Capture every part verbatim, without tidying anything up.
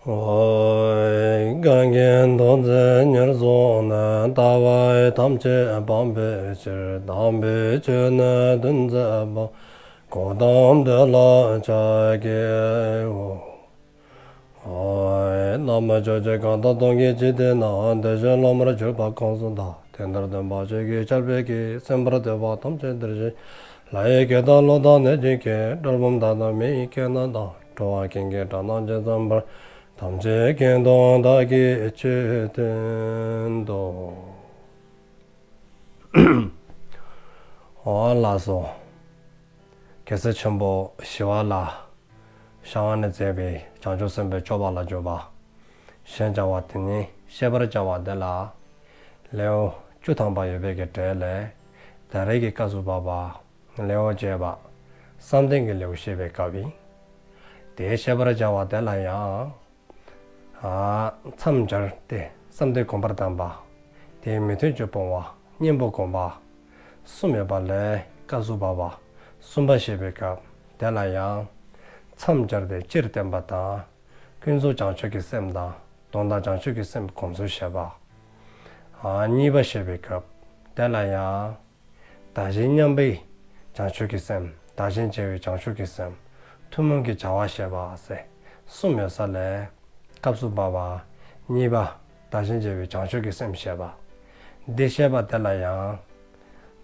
ཨོ། གང་གིས་ཐུགས་བརྩེ་ཉེར་བཟུང་ནས། ལྟ་བ་ཐམས་ཅད་སྤང་བའི་ཕྱིར། དམ་པའི་ཆོས་ནི་སྟོན་མཛད་པ། གཽ་ཏམ་དེ་ལ་ཕྱག་འཚལ་ལོ། ཨོ། བླ་མ་ཆོས་ཀྱི་གང་དག་སྟོང་གི་འཇིག་རྟེན་ན། བདེ་གཤེགས་སློབ་མར་གྱུར་པ་གང་ཟག་དག་དེ་འདིར་སྟོན་པ་ཆོས་ཀྱི་ཆར་འབེབས་ཀྱིས། གསན་པར་འདོད་པ་ཐམས་ཅད་འདིར་གཤེགས། ལྷ་ཡི་སྐད་དང་ཀླུ་དང་གནོད་སྦྱིན་སྐད། གྲུལ་བུམ་དག་དང་མི་ཡི་སྐད་རྣམས་དང་། འགྲོ་བ་ཀུན་གྱི་སྒྲ་རྣམས་ཇི་ཙམ་པར། ཐམས་ཅད་སྐད་དུ་བདག་གིས་ཆོས་བསྟན་ཏོ། ཨོ་ལགས་སོ། རྒྱལ་སྲས་ཆེན་པོ་ཞི་བ་ལྷའི་ཞལ་སྔ་ནས་མཛད་པའི་བྱང་ཆུབ་སེམས་དཔའི་སྤྱོད་པ་ལ་འཇུག་པ་ཞེས་བྱ་བ་དེ་ནི་བཤད་པར་བྱ་བ་དེ་ལ་ལེའུ་བཅུ་ཐམ་པ་ཡོད་པའི་གི་གྲས་ལས་ད་རེས་ཀྱི་སྐབས་སུ་བབ་པ་ལེའུ་བརྒྱད་པ་བསམ་གཏན་གྱི་ལེའུ་བཤད་པའི་སྐབས་ཡིན། དེ་བཤད་པར་བྱ་བ་དེ་ལ་ཡང་ཨ་མཚམས་སྦྱར་ཏེ་བསམ་གཏན་སྒོམ་པར་གདམས་པ། དེའི་མི་མཐུན་ཕྱོགས་སྤོང་བ། གཉེན་པོ་སྒོམ་པ། གསུམ་ཡོད་པ་ལས་སྐབས་སུ་བབ་པ་གསུམ་པ་བཤད་པའི་སྐབས་དེ་ལ་ཡང་མཚམས་སྦྱར་ཏེ་སྤྱིར་བསྟན་པ་དང་། ཀུན་རྫོབ་བྱང་ཆུབ་ཀྱི་སེམས་དང་དོན་དམ་བྱང་ཆུབ་ཀྱི་སེམས་སྒོམ་ཚུལ་བཤད་པ། ཨ་གཉིས་པ་བཤད་པའི་སྐབས་དེ་ལ་ཡང་བདག་གཞན་མཉམ་པའི་བྱང་ཆུབ་ཀྱི་སེམས། བདག་གཞན་བརྗེ་བའི་བྱང་ཆུབ་ཀྱི་སེམས། ཐུན་མོང་གི་བྱ་བ་བཤད་པ་ཟེར་གསུམ་ཡོད་ས་ལས་སྐབས་སུ་བབ་པ་གཉིས་པ་བདག་གཞན་བརྗེ་བའི་བྱང་ཆུབ་ཀྱི་སེམས་བཤད་པ། འདི་བཤད་པ་དེ་ལ་ཡང་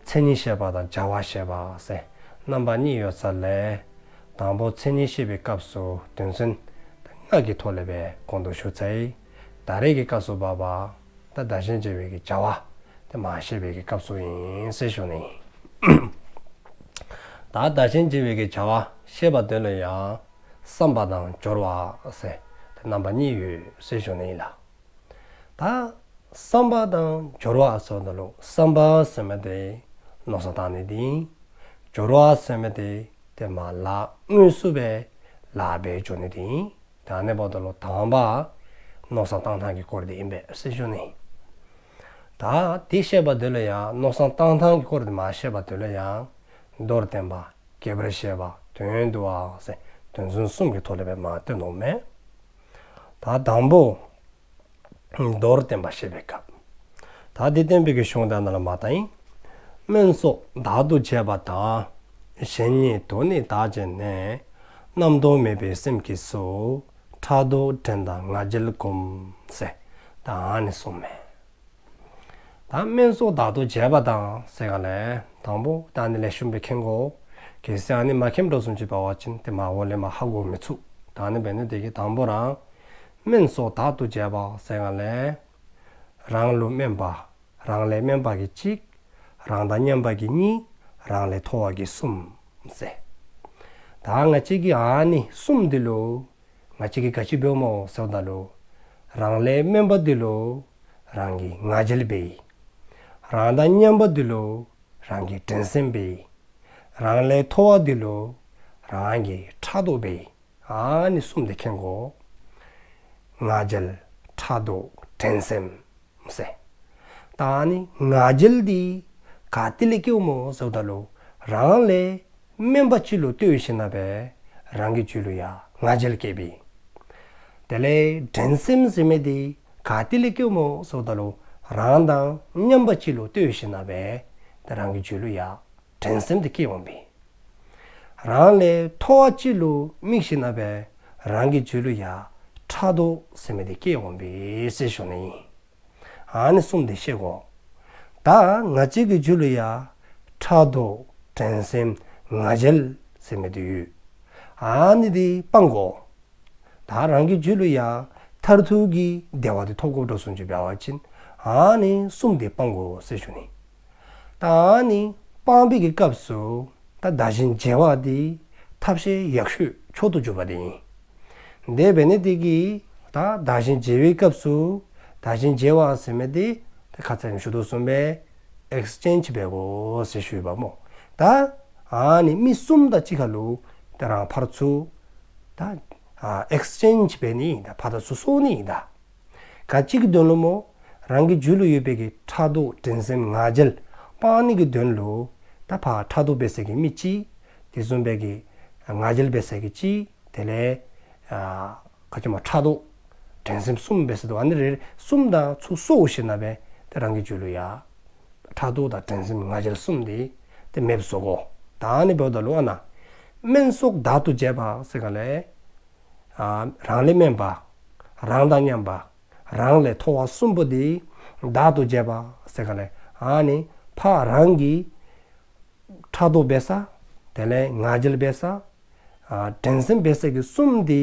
མཚན་ཉིད་བཤད་པ་དང་བྱ་བ་བཤད་པ་ཟེར་རྣམ་པ་གཉིས་ཡོད་ས་ལས་དང་པོ་མཚན་ཉིད་བཤད་པའི་སྐབས་སུ་དོན་ཚན་ལྔ་གི་ཐོག་ལས་སྦེ་གོང་དུ་ཞུ་ཚར་ཡི། ད་རེས་ཀྱི་སྐབས་སུ་བབ་པ་ད་བདག་གཞན་བརྗེ་བའི་གི་བྱ་བ་དེ་མར་བཤད་པའི་གི་སྐབས་སུ་ཨིན་ཟེར་ཞུ་ནི། ད་བདག་གཞན་བརྗེ་བའི་གི་བྱ་བ་བཤད་པ་དེ་ལ་ཡང་བསམ་པ་དང་སྦྱོར་བ་ཟེར་དེ་རྣམ་པ་གཉིས་ཡོད་ཟེར་ཞུ་ནི་ཨིན་ལགས། ད་བསམ་པ་དང་སྦྱོར་བ་ཟེརཝ་ད་ལུ་བསམ་པ་ཟེར་མི་དེ་མནོ་བསམ་བཏང་ནི་དེ་ཨིན། སྦྱོར་བ་ཟེར་མི་དེ་དེ་མར་ལཱ་དངོས་སུ་སྦེ་ལཱ་འབད་འགྱོ་ནི་དེ་ཨིན། ད་ཨ་ནི་འབདཝ་ད་ལུ་དང་པ་མནོ་བསམ་བཏང་ཐངས་ཀྱི་སྐོར་དེ་ཨིན་པས་ཟེར་ཞུ་ནི། ད་དེ་བཤད་པ་དེ་ལ་ཡང་མནོ་བསམ་བཏང་ཐངས་ཀྱི་སྐོར་དེ་མར་བཤད་པ་དེ་ལ་ཡང་མདོར་བསྟན་པ། རྒྱས་པར་བཤད་པ། དོན་བསྡུ་བ་ཟེར་དོན་ཚན་གསུམ་གྱི་ཐོག་ལས་སྦེ་མར་སྟོན་དོ་མས། ད་དང་པོ་མདོར་བསྟན་པ་བཤད་པའི་སྐབས། ད་འདི་བསྟན་པའི་གི་གཞུང་དེ་ནང་ལུ་མར་བལྟ་ཡི། སྨན་སོགས་བདག་ཏུ་བྱས་པ་དག་གཞན་ཉིད་དུ་ནི་བདག་བྱས་ནས། རྣམ་རྟོག་མེད་པའི་སེམས་ཀྱིས་སུ། ཕྲག་དོག་བྲན་དང་ང་རྒྱལ་བསྒོམ། ཟེར་ད་ཨ་ནི་གསུངསམ་མས། ད་སྨན་སོགས་བདག་ཏུ་བྱས་པ་དང་ཟེརཝ་ད་ལུ་དང་པོ་ད་ཨ་ནི་ལེགས་ཤོམ་སྦེ་མཁྱེན་དགོ། གལ་སྲིད་ཨ་ནི་མ་མཁྱེནམ་འགྱོ་སོང་ཅི་འབད་བ་ཅིན་དེ་མར་འོག་ལས་མར་ཧ་གོ་མི་ཚུགས། ད་ཨ་ནི་འབད་ནི་དེ་གིས་དང་པོ་ར་སྨན་སོགས་བདག་ཏུ་བྱས་པ་ཟེརཝ་ད་ལུ་རང་ལུ་སྨན་པ། རང་ལས་དམན་པ་གིས་གཅིག། རང་དང་མཉམ་པ་གིས་གཉིས། རང་ལས་མཐོ་བ་གིས་གསུམ་ཟེར། ད་ང་བཅས་ཀྱིས་ཨ་ནི་གསུམ་འདི་ལུ་ང་བཅས་ཀྱིས་ག་ཅི་འབདཝ་སྨོ་ཟེརཝ་ད་ལུ་རང་ལས་དམན་པ་འདི་ལུ་རང་གིས་ང་རྒྱལ་འབད་ཡི། རང་དང་མཉམ་པ་འདི་ལུ་རང་གིས་འགྲན་སེམས་འབད་ཡི། རང་ལས་མཐོ་བ་འདི་ལུ་རང་གིས་ཕྲག་དོག་འབད་ཡི། ཨ་ནི་གསུམ་འདི་མཁྱེན་དགོ། ང་རྒྱལ། ཕྲག་དོག། འགྲན་སེམས་ཟེར། ད་ཨ་ནི་ང་རྒྱལ་འདི་ག་ཏེ་ལས་སྐྱེཝ་སྨོ་ཟེརཝ་ད་ལུ་རང་ལས་དམན་པ་ཅིག་ལུ་ལྟོས་ཞིནམ་ལས་རང་གི་རྒྱུད་ལུ་ཡང་ང་རྒྱལ་སྐྱེ་བས། དེ་ལས་འགྲན་སེམས་ཟེར་མི་འདི་ག་ཏེ་ལས་སྐྱེཝ་སྨོ་ཟེརཝ་ད་ལུ་རང་དང་མཉམ་པ་ཅིག་ལུ་ལྟོས་ཞིནམ་ལས་དེ་རང་གི་རྒྱུད་ལུ་ཡང་འགྲན་སེམས་འདི་སྐྱེ་འོང་བས། རང་ལས་མཐོ་བ་ཅིག་ལུ་དམིགས་ཞིནམ་ལས་རང་གི་རྒྱུད་ལུ་ཡང་ཕྲག་དོག་ཟེར་མི་འདི་སྐྱེ་འོང་བས་ཟེར་ཞུ་ནི་ཨིན། ཨ་ནི་གསུམ་འདི་ཤེས་དགོ། ད་ང་བཅས་ཀྱི་རྒྱུད་ལུ་ཡང་ཕྲག་དོག་འགྲན་སེམས་ང་རྒྱལ་ཟེར་མི་འདི་ཡོད། ཨ་ནི་འདི་སྤང་དགོ། ད་རང་གི་རྒྱུད་ལུ་ཡང་མཐར་ཐུག་གི་བདེ་བ་འདི་ཐོབ་དགོ་འགྱོ་སོང་ཅི་འབད་བ་ཅིན་ཨ་ནི་གསུམ་འདི་སྤང་དགོ་ཟེར་ཞུ་ནི། ད་ཨ་ནི་སྤང་བའི་གི་སྐབས་སུ་ད་བདག་གཞན་བརྗེ་བ་འདི་ཐབས་ཤེས་ཡག་ཤོས་མཆོག་ཏུ་གྱུར་པ་འདི་ཨིན། དེ་འབད་ནི་དེ་གིས་ད་བདག་གཞན་བརྗེ་བའི་སྐབས་སུ་བདག་གཞན་བརྗེ་བ་ཟེར་མི་འདི་ད་ཁ་ཙ་ཞུ་དོ་བཟུམ་སྦེ་ཨེགསི་ཅེནཇ་འབད་དགོ་ཟེར་ཞུ་ཡི་པ་སྨོ། ད་ཨ་ནི་མི་གསུམ་དང་གཅིག་ཁར་ལུ་ད་རང་ཕར་ཚུར་ད་ཨེགསི་ཅེནཇ་འབད་ནི་ཨིན། ད་ཕར་དང་ཚུར་གསོ་ནི་ཨིན། ད་ག་ཅི་གི་དོན་ལུ་སྨོ། རང་གི་རྒྱུད་ལུ་ཡོད་པའི་གི་ཕྲག་དོག་འགྲན་སེམས་ང་རྒྱལ་སྤང་ནི་གི་དོན་ལུ་ད་ཕར་ཕྲག་དོག་འབད་ས་གི་མི་གཅིག། དེ་བཟུམ་སྦེ་གི་ང་རྒྱལ་འབད་ས་གི་གཅིག། དེ་ལས་ཨ་ག་ཅི་སྨོ་ཕྲག་དོག་ དྲན་སེམས་གསུམ་འབད་ས་འདུག། ཨ་ནི་རེ་རེ་གསུམ་དང་ཚུར་སོར་ཞིནམ་ལས་ཏེ་རང་གི་རྒྱུད་ལུ་ཡང་ཕྲག་དོག་དང་དྲན་སེམས་ང་རྒྱལ་གསུམ་འདི་ཏེ་མེདཔ་བཟོ་དགོ། ད་ཨ་ནི་འབདཝ་ད་ལུ་ཨ་ནཱ་དམན་སོགས་བདག་ཏུ་བྱེད་པ་ཟེར་ག་ལས་ཨ་རང་ལས་དམན་པ་རང་དང་མཉམ་པ་རང་ལས་མཐོ་བ་གསུམ་པོ་འདི་བདག་ཏུ་བྱེད་པ་ཟེར་ག་ལས་ཨ་ནི་ཕར་རང་གི་ཕྲག་དོག་འབད་ས་དེ་ལས་ང་རྒྱལ་འབད་ས་ཨ་དྲན་སེམས་འབད་ས་གི་གསུམ་འདི་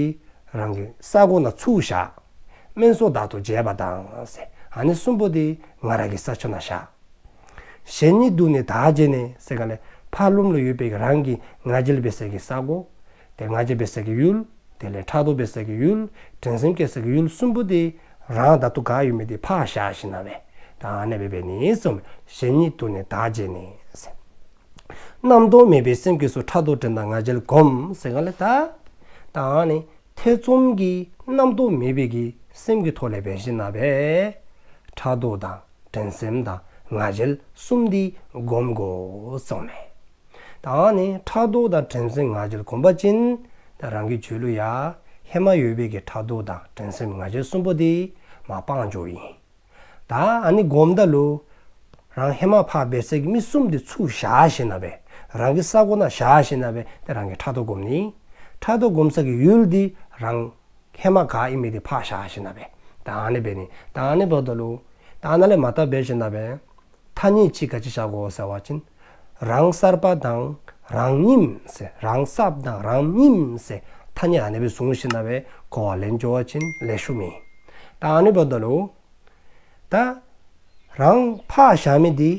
རང་གི་ས་གོ་ནང་ཚུར་བཞག། དམན་སོགས་བདག་ཏུ་བྱེད་པ་དང་ཟེར། ཨ་ནི་གསུམ་པོ་འདི་ང་རང་གི་ས་ཕྱོགས་ནང་བཞག། གཞན་ཉིད་དུ་ནི་བདག་བྱས་ནས་ཟེར་ག་ལས་ཕར་ལུ་ཡོད་པའི་རང་གི་ང་རྒྱལ་འབད་ས་གི་ས་གོ། ཏེ་ང་རྒྱལ་འབད་ས་གི་ཡུལ། དེ་ལས་ཕྲག་དོག་འབད་ས་གི་ཡུལ། དྲན་སེམས་སྐྱེ་ས་གི་ཡུལ་གསུམ་པོ་འདི་རང་བདག་ཏུ་ག་ཡོད་མི་འདི་ཕར་བཞག་ཞིནམ་ལས་ད་ཨ་ནི་སྦེ་འབད་ནི་གསུངས། གཞན་ཉིད་དུ་ནི་བདག་བྱས་ནས་ཟེར། རྣམ་རྟོག་མེད་པའི་སེམས་ཀྱིས་སུ། ཕྲག་དོག་དྲན་དང་ང་རྒྱལ་བསྒོམ་ཟེར་ག་ལས་ད་ད་ཨ་ནི་ཐེ་ཚོམ་གྱི་རྣམ་རྟོག་མེད་པའི་གི་སེམས་ཀྱི་ཐོག་ལས་འབད་ཞིནམ་ལས་ཕྲག་དོག་དང་དྲན་སེམས་དང་ང་རྒྱལ་གསུམ་འདི་བསྒོམ་དགོ་གསུངས་མས། ད་ཨ་ནི་ཕྲག་དོག་དང་དྲན་སེམས་ང་རྒྱལ་བསྒོམ་པ་ཅིན་ད་རང་གི་རྒྱུད་ལུ་ཡང་ཧེ་མ་ཡོད་པའི་གི་ཕྲག་དོག་དང་དྲན་སེམས་ང་རྒྱལ་གསུམ་པོ་འདི་མར་སྤང་འགྱོཝ་ཨིན། ད་ཨ་ནི་བསྒོམ་ད་ལུ་རང་ཧེ་མ་ཕར་འབད་ས་གི་མི་གསུམ་འདི་ཚུར་བཞག་ཞིནམ་ལས་རང་གི་ས་གོ་ནང་བཞག་ཞིནམ་ལས་ཏེ་རང་གི་ཕྲག་དོག་བསྒོམ་ནི། ཕྲག་དོག་བསྒོམ་ས་གི་ཡུལ་འདི་རང་ཧེ་མ་ག་ཨིན་མི་འདི་ཕར་བཞག་ཞིནམ་ལས་ད་ཨ་ནི་འབད་ནི། ད་ཨ་ནི་འབདཝ་ད་ལུ་ད་ཨ་ནཱ་ལས་མར་ད་འབད་ཞིནམ་ལས་ཐ་སྙད་ཅིག་ག་ཅི་བཞག་དགོ་ཟེར་བ་ཅིན་རང་གསར་པ་དང་རང་རྙིངམ་ཟེར། རང་གསརཔ་དང་རང་རྙིངམ་ཟེར་ཐ་སྙད་ཨ་ནི་སྦེ་བཟུང་ཞིནམ་ལས་གོ་བ་ལེན་འགྱོ་བ་ཅིན་ལེགས་ཤོམ་ཨིན། ད་ཨ་ནི་འབདཝ་ད་ལུ་ད་རང་ཕར་བཞག་མི་འདི་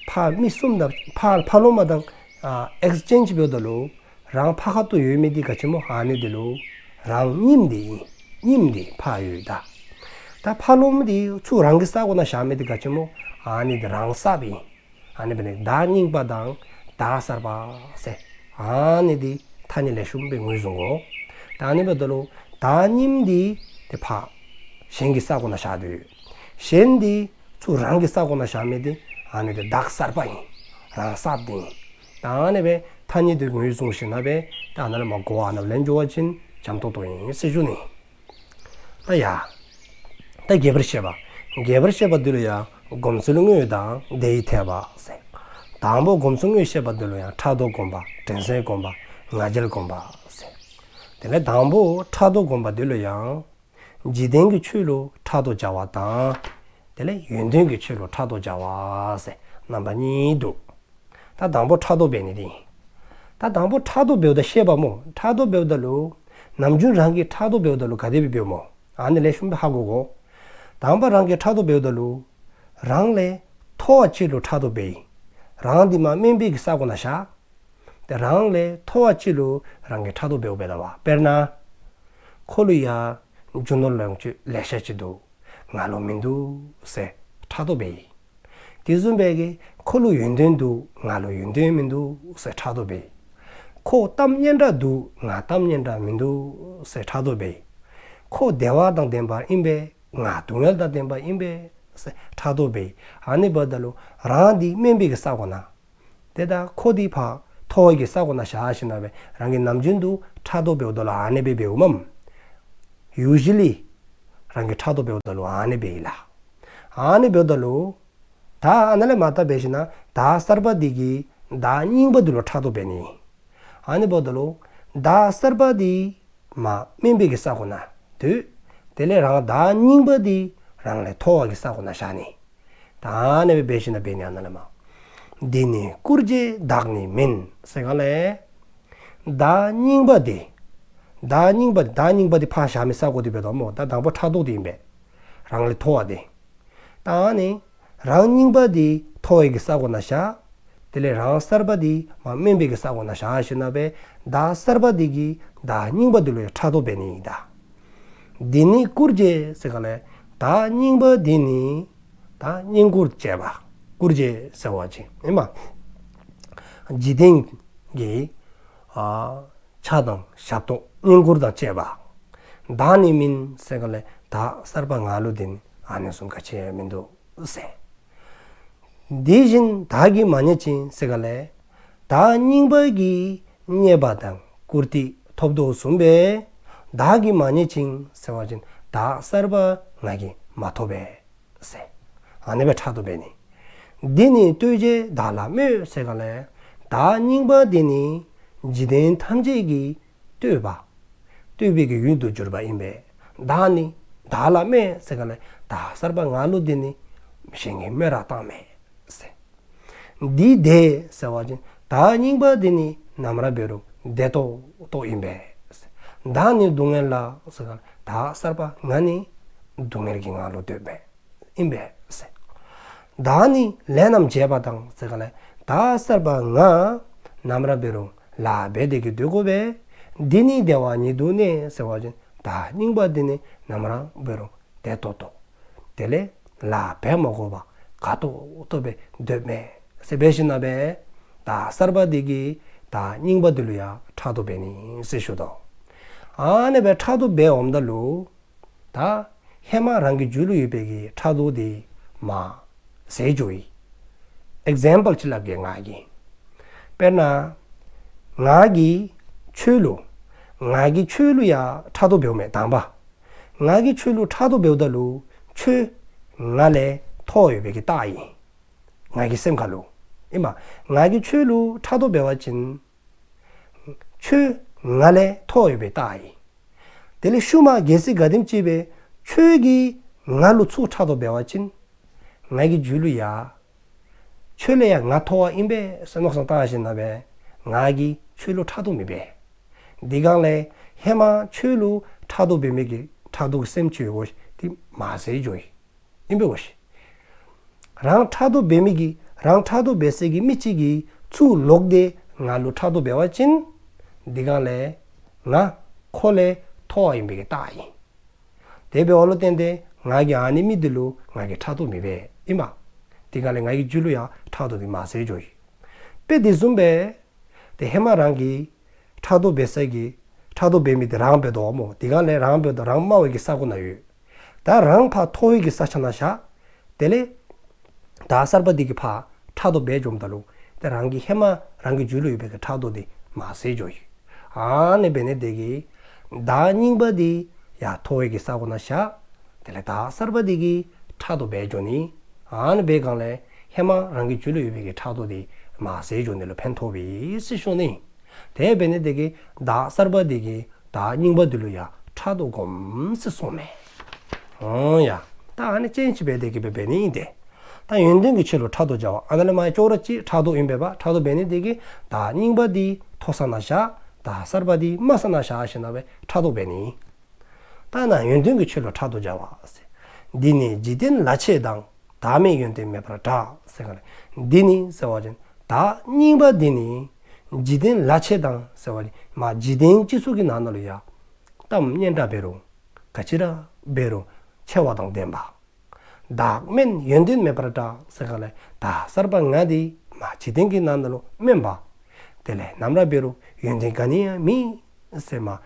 ཕར་མི་གསུམ་དང་ཕར་ཕར་ལུ་མ་དང་ཨ་ཨེགསི་ཅེནཇི་འབདཝ་ད་ལུ་རང་ཕར་ཁ་ཐུག་ཡོད་མི་འདི་ག་ཅི་སྨོ། ཨ་ནི་འདི་ལུ་རང་རྙིངམ་འདི་ཨིན། རྙིངམ་འདི་ཕར་ཡོད། ད་ད་ཕར་ལུ་མི་འདི་ཚུར་རང་གི་ས་གོ་ནང་བཞག་མི་འདི་ག་ཅི་སྨོ། ཨ་ནི་འདི་རང་གསརཔ་ཨིན། ཨ་ནི་འབད་ནི་བདག་རྙིང་པ་དང་བདག་གསར་པ་ཟེར། ཨ་ནི་འདི་ཐ་སྙད་ལེགས་ཤོམ་སྦེ་ངོས་བཟུང་དགོ། ད་ཨ་ནི་འབདཝ་ད་ལུ་བདག་རྙིངམ་འདི་ཏེ་ཕར་གཞན་གྱི་ས་གོ་ནང་བཞག་སྟེ་ཡོད། གཞན་འདི་ཚུར་རང་གི་ས་གོ་ནང་བཞག་མི་འདི་ཨ་ནི་འདི་བདག་གསརཔ་ཨིན། རང་གསརཔ་འདི་ཨིན། ད་ཨ་ནི་སྦེ་ཐ་སྙད་འདི་ངོས་བཟུང་ཞིནམ་ལས་ད་ཨ་ནཱ་ལས་མར་གོ་བ་ཨ་ནཱ་ལེན་འགྱོ་བ་ཅིན་འཇམ་ཏོང་ཏོ་ཨིན་ཟེར་ཞུ་ནི། ད་ཡ། ད་རྒྱས་པར་བཤད་པ། རྒྱས་པར་བཤད་པ་འདི་ལུ་ཡང་སྒོམ་ཚུལ་དངོས་དང་དེ་ཡི་འཐད་པ་ཟེར། དང་པོ་སྒོམ་ཚུལ་དངོས་བཤད་པ་འདི་ལུ་ཡང་ཕྲག་དོག་བསྒོམ་པ། དྲན་སེམས་བསྒོམ་པ། ང་རྒྱལ་བསྒོམ་པ་ཟེར། དེ་ལས་དང་པོ་ཕྲག་དོག་བསྒོམ་པ་འདི་ལུ་ཡང་འཇིག་རྟེན་གྱི་ཆོས་ལུ་ཕྲག་དོག་བྱ་བ་དང་། དེ་ལས་ཡོན་ཏན་གྱི་ཆོས་ལུ་ཕྲག་དོག་བྱ་བ་ཟེར་རྣམ་པ་གཉིས་འདུག། ད་དང་པོ་ཕྲག་དོག་འབད་ནི་འདི་ཨིན། ད་དང་པོ་ཕྲག་དོག་འབདཝ་ད་བཤད་པ་སྨོ། ཕྲག་དོག་འབདཝ་ད་ལུ་ནམ་རྒྱུན་རང་གིས་ཕྲག་དོག་འབདཝ་ད་ལུ་ག་དེ་སྦེ་འབདཝ་སྨོ། ཨ་ནི་ལེགས་ཤོམ་སྦེ་ཧ་གོ་དགོ། དང་པ་རང་གིས་ཕྲག་དོག་འབདཝ་ད་ལུ་རང་ལས་མཐོ་བ་ཅིག་ལུ་ཕྲག་དོག་འབད་ཡི། རང་འདི་མར་དམན་པའི་གི་ས་གོ་ནང་བཞག། ཏེ་རང་ལས་མཐོ་བ་ཅིག་ལུ་རང་གིས་ཕྲག་དོག་འབདཝ་འབདཝ་ད་བ། དཔེར་ན་ཁོ་ལུ་ཡང་རྒྱུ་ནོར་ལོངས་སྤྱོད་ལེ་ཤ་ཅིག་འདུག། ང་ལུ་མིན་འདུག་ཟེར་ཕྲག་དོག་འབད་ཡི། དེ་བཟུམ་སྦེ་གི་ཁོ་ལུ་ཡོན་ཏན་འདུག། ང་ལུ་ཡོན་ཏན་མིན་འདུག་ཟེར་ཕྲག་དོག་འབད་ཡི། ཁོ་གཏམ་སྙན་གྲགས་འདུག། ང་གཏམ་སྙན་གྲགས་མིན་འདུག་ཟེར་ཕྲག་དོག་འབད་ཡི། ཁོ་བདེ་བ་དང་ལྡན་པ་ཨིན་པས། ང་སྡུག་བསྔལ་དང་ལྡན་པ་ཨིན་པས་ཟེར་ཕྲག་དོག་འབད་ཡི། ཨ་ནི་འབདཝ་ད་ལུ་རང་འདི་དམན་པའི་གི་ས་གོ་ནང་ཏེ་ད་ཁོ་འདི་ཕར་མཐོ་བའི་གི་ས་གོ་ནང་བཞག་ཞིནམ་ལས་རང་གིས་ནམ་རྒྱུན་དུ་ཕྲག་དོག་འབདཝ་ད་ལུ་ཨ་ནི་སྦེ་འབདཝ་མས། ཡུ་ཇུ་ལི་རང་གིས་ཕྲག་དོག་འབདཝ་ད་ལུ་ཨ་ནི་སྦེ་ཨིན་ལགས། ཨ་ནི་འབདཝ་ད་ལུ་ད་ཨ་ནཱ་ལས་མར་ད་འབད་ཞིནམ་ལས་བདག་གསར་པ་འདི་གིས་བདག་རྙིང་པ་འདི་ལུ་ཕྲག་དོག་འབད་ནི། ཨ་ནི་འབདཝ་ད་ལུ་བདག་གསར་པ་འདི་མར་དམན་པའི་གི་ས་གོ་ནང་སྡོད། དེ་ལས་རང་བདག་རྙིང་པ་འདི་རང་ལས་མཐོ་བ་གི་ས་གོ་ནང་བཞག་ནི། ད་ཨ་ནི་སྦེ་འབད་ཞིནམ་ལས་འབད་ནི། ཨ་ནཱ་ལས་མར། འདི་ནི་བཀུར་བྱས་བདག་ནི་མིན་ཟེར་ག་ལས། བདག་རྙིང་པ་འདི། བདག་རྙིང་པ་བདག་རྙིང་པ་འདི་ཕར་བཞག་མི་ས་གོ་འདི་འབད་དོ་སྨོ། ད་དང་པོ་ཕྲག་དོག་འདི་ཨིན་པས། རང་ལས་མཐོ་བ་འདི། ད་ཨ་ནི་རང་རྙིང་པ་འདི་མཐོ་བའི་གི་ས་གོ་ནང་བཞག། དེ་ལས་རང་གསར་པ་འདི་མར་དམན་པའི་གི་ས་གོ་ནང་བཞག་ཞིནམ་ལས་བདག་གསར་པ་འདི་གིས་བདག་རྙིང་པ་འདི་ལུ་ཡང་ཕྲག་དོག་འབད་ནི་ཨིན་ད། འདི་ནི་བཀུར་བྱས་ཟེར་ག་ལས་བདག་རྙིང་པ་འདི་ནི་ད་བསྙེན་བཀུར་བྱས་པ། བཀུར་བྱས་ཟེར་བ་ཅིན་ཨིན་མས། འཇིག་རྟེན་གྱི་ཨ་ཕྱག་དང་ཞབས་ཏོག་བསྙེན་བཀུར་དང་བཅས་པ། བདག་ནི་མིན་ཟེར་ག་ལས་བདག་གསར་པ་ང་ལུ་འདི་ནི་ཨ་ནི་བཟུམ་ག་ཅི་ཡང་མིན་འདུག་ཟེར། དེ་བཞིན་བདག་གིས་མ་རྙེད་ཅིང་ཟེར་ག་ལས་བདག་རྙིང་པ་གིས་རྙེད་པ་དང་བཀུར་སྟི་ཐོབ་དོ་བཟུམ་སྦེ་བདག་གིས་མ་རྙེད་ཅིང་ཟེར་བ་ཅིན་ བདག་གསར་པ་ང་གིས་མ་ཐོབ་པས་ཟེར། ཨ་ནི་སྦེ་ཕྲག་དོག་འབད་ནི། འདི་ནི་ལྟོས་བཅས་བདག་ལ་སྨོད་ཟེར་ག་ལས། བདག་རྙིང་པ་འདི་ནི་འཇིག་རྟེན་ཐམས་ཅད་ཀྱི་བསྟོད་པ། བསྟོད་པའི་གི་ཡུལ་དུ་གྱུར་པ་ཨིན་པས། བདག་ནི་བདག་ལ་སྨོད་ཟེར་ག་ལས། བདག་གསར་པ་ང་ལུ་འདི་ནི་གཞན་གྱིས་སྨོད་ར་བཏང་མས་ཟེར། འདི་བདེ་ཟེར་བ་ཅིན་བདག་རྙིང་པ་འདི་ནི་ནམ་ར་འབད་རུང་བདེ་ཏོག་ཏོ་ཨིན་པས། བདག་ནི་སྡུག་བསྔལ་ལ་ཟེར་ག་ལས། བདག་གསར་པ་ང་ནི་སྡུག་བསྔལ་གྱི་ངང་ལུ་སྡོདཔ་ཨིན་པས་ཟེར། བདག་ནི་ལས་རྣམས་བྱེད་པ་དང་ཟེར་ག་ལས། བདག་གསར་པ་ང་ནམ་ར་འབད་རུང་ལཱ་འབད་དེ་གི་སྡོད་དགོ་པས། འདི་ནི་བདེ་བ་ཉིད་དུ་གནས་ཟེར་བ་ཅིན་བདག་རྙིང་པ་འདི་ནི་ནམ་ར་འབད་རུང་བདེ་ཏོག་ཏོ། དེ་ལས་ལཱ་འབད་མ་དགོ་པར་དགའ་ཏོག་ཏོ་སྦེ་སྡོདཔ་མས་ཟེར་འབད་ཞིནམ་ལས་བདག་གསར་པ་འདི་གིས་བདག་རྙིང་པ་འདི་ལུ་ཡང་ཕྲག་དོག་འབད་ནི་ཟེར་ཞུ་དོ། ཨ་ནི་སྦེ་ཕྲག་དོག་འབད་འོངམ་ད་ལུ་ད་ཧེ་མ་རང་གི་རྒྱུད་ལུ་ཡོད་པའི་གི་ཕྲག་དོག་འདི་མར་ཟད་འགྱོཝ་ཨིན། ཨིག་ཛེམ་པཱལ་ཅིག་སླབ་གེ་ང་གིས། དཔེར་ན་ང་གིས་ཁྱོད་ལུ་ང་གིས་ཁྱོད་ལུ་ཡང་ཕྲག་དོག་འབདཝ་མས། དང་པ་ང་གིས་ཁྱོད་ལུ་ཕྲག་དོག་འབདཝ་ད་ལུ་ཁྱོད་ང་ལས་མཐོ་ཡོད་པའི་གི་རྟགས་ཨིན། ང་གི་སེམས་ཁ་ལུ། ཨིན་མས། ང་གིས་ཁྱོད་ལུ་ཕྲག་དོག་འབད་བ་ཅིན་ཁྱོད་ང་ལས་མཐོ་ཡོད་པའི་རྟགས་ཨིན། དེ་ལས་ཤུལ་མ་གལ་སྲིད་ག་དེམ་ཅིག་སྦེ་ཁྱོད་ཀྱིས་ང་ལུ་ཚུར་ཕྲག་དོག་འབད་བ་ཅིན་ང་གི་རྒྱུད་ལུ་ཡང་ཁྱོད་ལས་ཡང་ང་མཐོ་བ་ཨིན་པས་ཟེར་མནོ་བསམ་བཏང་ཞིནམ་ལས་ང་གིས་ཁྱོད་ལུ་ཕྲག་དོག་མི་འབད། དེ་སྒང་ལས་ཧེ་མ་ཁྱོད་ལུ་ཕྲག་དོག་འབད་མི་གི་ཕྲག་དོག་གི་སེམས་ཅིག་ཡོདཔ་འདི་མར་ཟད་འགྱོཝ་ཨིན། ཨིན་པས་གོ་ཤིག། རང་ཕྲག་དོག་འབད་མི་གི་རང་ཕྲག་དོག་འབད་སའི་གི་མི་ཅིག་གིས་ཚུར་ལོག་སྟེ་ང་ལུ་ཕྲག་དོག་འབད་བ་ཅིན་དེ་སྒང་ལས་ང་ཁོ་ལས་མཐོ་བ་ཨིན་པའི་གི་རྟགས་ཨིན། དེ་འབདཝ་ལུ་བརྟེན་ཏེ་ང་གིས་ཨ་ནི་མི་འདི་ལུ་ང་གིས་ཕྲག་དོག་མི་འབད། ཨིན་མས། དེ་སྒང་ལས་ང་གི་རྒྱུད་ལུ་ཡང་ཕྲག་དོག་འདི་མར་ཟད་འགྱོཝ་ཨིན། དཔེ་དེ་བཟུམ་སྦེ་ཏེ་ཧེ་མ་རང་གིས་ཕྲག་དོག་འབད་སའི་གི་ཕྲག་དོག་འབད་མི་འདི་རང་འབད་དོ་སྨོ། དེ་སྒང་ལས་རང་འབད་དོ་རང་དམའ་བའི་གི་ས་གོ་ནང་ཡོད། ད་རང་ཕར་མཐོ་བའི་གི་ས་ཆ་ནང་བཞག། དེ་ལས་བདག་གསར་པ་འདི་གིས་ཕར་ཕྲག་དོག་འབད་འགྱོཝ་ད་ལུ་ཏེ་རང་གི་ཧེ་མ་རང་གི་རྒྱུད་ལུ་ཡོད་པའི་གི་ཕྲག་དོག་འདི་མར་ཟད་འགྱོཝ་ཨིན། ཨ་ནི་འབད་ནི་དེ་གིས་བདག་རྙིང་པ་འདི་ཡར་མཐོ་བའི་གི་ས་གོ་ནང་བཞག། དེ་ལས་བདག་གསར་པ་འདི་གིས་ཕྲག་དོག་འབད་འགྱོ་ནི། ཨ་ནི་འབད་སྒང་ལས་ཧེ་མ་རང་གི་རྒྱུད་ལུ་ཡོད་པའི་གི་ཕྲག་དོག་འདི་མར་ཟད་འགྱོ་ནི་ལུ་ཕན་ཐོགས་པས་ཟེར་ཞུ་ནི། དེ་འབད་ནི་དེ་གིས་བདག་གསར་པ་འདི་གིས་བདག་རྙིང་པ་འདི་ལུ་ཡང་ཕྲག་དོག་སྒོམ་ཟེར་གསུངསམ་མས། འོང་ཡ། ད་ཨ་ནི་ཅན་ཅིག་འབད་དེ་གི་འབད་འབད་ནི་ཨིན་ཏེ། ད་ཡོན་ཏན་གྱི་ཆོས་ལུ་ཕྲག་དོག་བྱ་བ། ཨ་ནཱ་ལས་མར་ཅོག་ར་གཅིག་ཕྲག་དོག་ཨིན་པས་པ། ཕྲག་དོག་འབད་ནི་དེ་གིས་བདག་རྙིང་པ་འདི་མཐོ་ས་ནང་བཞག། བདག་གསར་པ་འདི་དམའ་ས་ནང་བཞག་ཞིནམ་ལས་ཕྲག་དོག་འབད་ནི། ད་ནཱ་ཡོན་ཏན་གྱི་ཆོས་ལུ་ཕྲག་དོག་བྱ་བ་ཟེར། འདི་ནི་འཇིག་རྟེན་ལ་ཆེ་དང་། བདག་མེད་ཡོན་ཏན་མེད་པར་གྲགས་ཟེར་ག་ལས། འདི་ནི་ཟེར་བ་ཅིན་བདག་རྙིང་པ་འདི་ནི་འཇིག་རྟེན་ལ་ཆེ་དང་ཟེར་བ་ཅིན་མར་འཇིག་རྟེན་སྤྱི་ཚོགས་ཀྱི་ནང་ན་ལུ་ཡང་གཏམ་སྙན་གྲགས་འབད་རུང་ག་ཅི་ར་འབད་རུང་ཆེ་བ་དང་ལྡན་པ། བདག་མེད་ཡོན་ཏན་མེད་པར་གྲགས་ཟེར་ག་ལས། བདག་གསར་པ་ང་འདི་མར་འཇིག་རྟེན་གྱི་ནང་ན་ལུ་དམན་པ། དེ་ལས་ནམ་ར་འབད་རུང་ཡོན་ཏན་ག་ནི་ཡང་མེད་ཟེར་མར་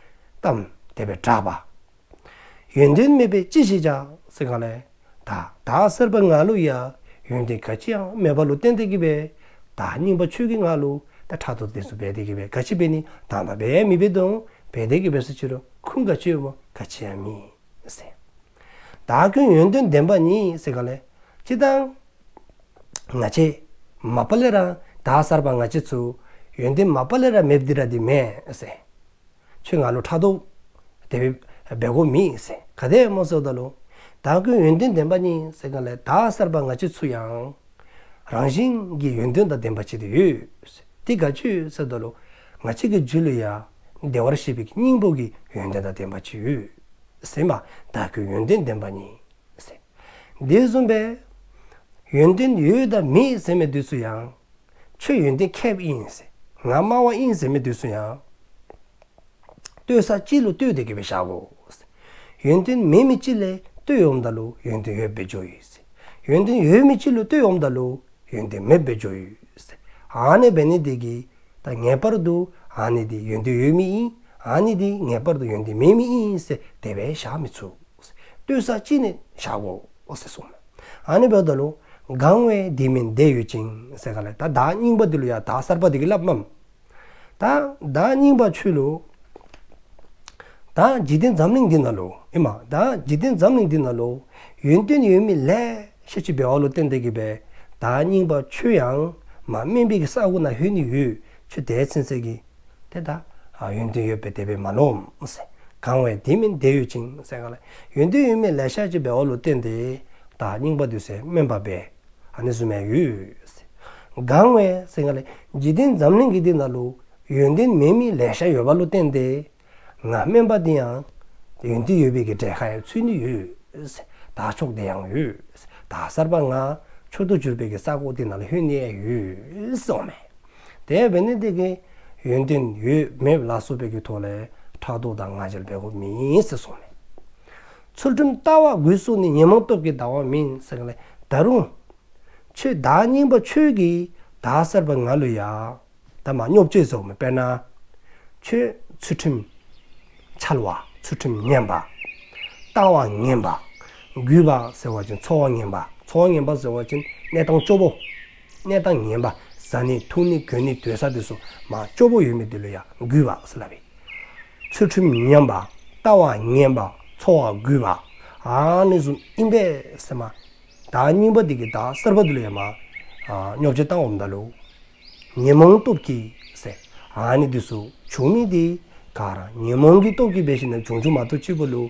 གཏམ་དེ་སྦེ་གྲགས་པ། ཡོན་ཏན་མེད་པས་ཅི་ཞིག་བྱ་ཟེར་ག་ལས། ད་བདག་གསར་པ་ང་ལུ་ཡང་ཡོན་ཏན་ག་ཅི་ཡང་མེདཔ་ལུ་བརྟེན་ཏེ་གི་སྦེ་བདག་རྙིང་པ་ཁྱོད་ཀྱིས་ང་ལུ་ད་ཕྲག་དོག་དེ་ཚུ་འབད་དེ་གི་སྦེ་ག་ཅི་འབད་ནི། ད་ད་འབད་མི་འབད་དོ། འབད་དེ་གི་སྦེ་ཟེར་ཅི་རུང་ཁུངས་ག་ཅི་ཡོདཔ་སྨོ། ག་ཅི་ཡང་མེད་ཟེར། བདག་ཀུན་ཡོན་ཏན་ལྡན་པ་ཉིད་ཟེར་ག་ལས། སྤྱིར་བཏང་ང་བཅས་མ་པ་ལས་ར་བདག་གསར་པ་ང་བཅས་ཚུ་ཡོན་ཏན་མ་པ་ལས་ར་མེདཔ་འདི་ར་འདི་མེན་ཟེར། ཁྱོད་ང་ལུ་ཕྲག་དོག་དེ་སྦེ་འབད་དགོཔ་མེད་ཟེར། ག་དེ་སྨོ་ཟེརཝ་ད་ལུ་བདག་ཀུན་ཡོན་ཏན་ལྡན་པ་ཉིད་ཟེར་ག་ལས། བདག་གསར་པ་ང་བཅས་ཚུ་ཡང་རང་བཞིན་གྱིས་ཡོན་ཏན་དང་ལྡན་པ་ཅིག་ཏེ་ཡོད་ཟེར། དེ་ག་ཅི་ཡོད་ཟེརཝ་ད་ལུ་ང་བཅས་ཀྱི་རྒྱུད་ལུ་ཡང་བདེ་བར་གཤེགས་པའི་སྙིང་པོ་གི་ཡོན་ཏན་དང་ལྡན་པ་ཅིག་ཡོད་ཟེར་མས། བདག་ཀུན་ཡོན་ཏན་ལྡན་པ་ཉིད་ཟེར། དེ་བཟུམ་སྦེ་ཡོན་ཏན་ཡོད་དང་མེད་ཟེར་མི་འདི་ཚུ་ཡང་ཁྱོད་ཡོན་ཏན་མཁསཔ་ཨིན་ཟེར། ང་དམའ་བ་ཨིན་ཟེར་མི་འདི་ཚུ་ཡང་ལྟོས་ས་ཅིག་ལུ་ལྟོས་ཏེ་གི་སྦེ་བཞག་དགོ། ཡོན་ཏན་མེད་མི་ཅིག་ལུ་ལྟོས་འོངམ་ད་ལུ་ཡོན་ཏན་ཡོདཔ་སྦེ་འགྱོཝ་ཨིན་ཟེར། ཡོན་ཏན་ཡོད་མི་ཅིག་ལུ་ལྟོས་འོངམ་ད་ལུ་ཡོན་ཏན་མེདཔ་སྦེ་འགྱོཝ་ཨིན་ཟེར། ཨ་ནི་འབད་ནི་དེ་གིས་ད་ངེས་པར་དུ་ཨ་ནི་འདི་ཡོན་ཏན་ཡོད་མི་ཨིན། ཨ་ནི་འདི་ངེས་པར་དུ་ཡོན་ཏན་མེད་མི་ཨིན་ཟེར་དེ་སྦེ་བཞག་མི་ཚུགས། ལྟོས་ས་ཅིག་ནང་བཞག་དགོ་ཟེར་གསུངས་མས། ཨ་ནི་འབདཝ་ད་ལུ་གང་བས་དེ་མིན་དེ་ཡོད་ཅིང་ཟེར་ག་ལས། ད་བདག་རྙིང་པ་འདི་ལུ་ཡང་བདག་གསར་པ་འདི་གིས་སླབ་མས། ད་བདག་རྙིང་པ་ཁྱོད་ལུ་ ད་འཇིག་རྟེན་འཛམ་གླིང་འདི་ནང་ལུ་ཨིན་མས། ད་འཇིག་རྟེན་འཛམ་གླིང་འདི་ནང་ལུ་ཡོན་ཏན་ཡོད་མི་ལེ་ཤ་ཅིག་འབདཝ་ལུ་བརྟེན་ཏེ་གིས་སྦེ་བདག་རྙིང་པ་ཁྱོད་ཡང་མ་དམན་པའི་གི་ས་གོ་ནང་ལྷོད་ནི་ཡོད། ཁྱོད་དེ་ཚུན་ཚོད་ཀྱི་ཏེ་ད་ཡོན་ཏན་ཡོད་པས་དེ་སྦེ་མ་ནོམ་ཟེར། གང་བས་དེ་མིན་དེ་ཡོད་ཅིང་ཟེར་ག་ལས། ཡོན་ཏན་ཡོད་མི་ལེ་ཤ་ཅིག་འབདཝ་ལུ་བརྟེན་ཏེ་བདག་རྙིང་པ་འདི་ཚུ་དམན་པ་སྦེ་ཨ་ནི་བཟུམ་ཡང་ཡོད་ཟེར། གང་བས་ཟེར་ག་ལས། འཇིག་རྟེན་འཛམ་གླིང་གི་འདི་ནང་ལུ་ཡོན་ཏན་མེད་མི་ལེ་ཤ་ཡོདཔ་ལུ་བརྟེན་ཏེ་ང་དམན་པ་འདི་ཡང་ཡོན་ཏན་ཡོད་པའི་གི་གྲལ་ཁར་ཡང་ཚུད་ནི་ཡོད། བདག་མཆོག་དེ་ཡང་ཡོད། བདག་གསརཔ་ང་མཆོག་ཏུ་གྱུར་པའི་གི་ས་གོ་འདི་ནང་ལུ་ལྷོད་ནི་ཡང་ཡོད་གསུངསམ་མས། དེ་འབད་ནི་དེ་གིས་ཡོན་ཏན་ཡོད་མེད་ལ་སོགས་པའི་གི་ཐོག་ལས་ཕྲག་དོག་དང་ང་རྒྱལ་འབད་དགོཔ་མེད་ཟེར་གསུངསམ་མས། ཚུལ་ཁྲིམས་ལྟ་བ་རྒུད་སོང་ནས། ཉོན་མོངས་སྟོབས་ཀྱིས་འདའ་བ་མིན་ཟེར་ག་ལས། ད་རུང་ཁྱོད་བདག་རྙིང་པ་ཁྱོད་ཀྱིས་བདག་གསརཔ་ང་ལུ་ཡང་ད་མ་བརྙས་བཅོས་བཟོ་མི། དཔེར་ན་ཁྱོད་ཚུལ་ཁྲིམས་འཆལ་བ། ཚུལ་ཁྲིམས་ངན་པ། ལྟ་བ་ངན་པ། རྒུད་པ་ཟེར་བ་ཅིན་འཚོ་བ་ངན་པ། འཚོ་བ་ངན་པ་ཟེར་བ་ཅིན་གནས་སྟངས་སྐྱོ་བོ། གནས་སྟངས་ངན་པ། བཟའ་ནི་འཐུང་ནི་གྱོན་ནི་སྡོད་ས་འདི་ཚུ་མ་སྐྱོ་བོ་ཡོད་མི་འདི་ལུ་ཡང་རྒུད་པ་ཟེར་སླབ་ཨིན། ཚུལ་ཁྲིམས་ངན་པ། ལྟ་བ་ངན་པ། འཚོ་བ་རྒུད་པ། ཨ་ནི་བཟུམ་ཨིན་པས་ཟེར་མ། བདག་རྙིང་པ་འདི་གིས་བདག་གསརཔ་འདི་ལུ་ཡང་མ་ཨ་བརྙས་བཅོས་བཏང་འོངམ་ད་ལུ་ཉོན་མོངས་སྟོབས་ཀྱིས་ཟེར། ཨ་ནི་འདི་ཚུ་བྱུང་མི་འདི་ག་ར་ཉོན་མོངས་ཀྱི་སྟོབས་ཀྱིས་འབད་ཞིནམ་ལས་བྱུང་བྱུངམ་མ་གཏོགས་ཅིག་པོ་ལུ་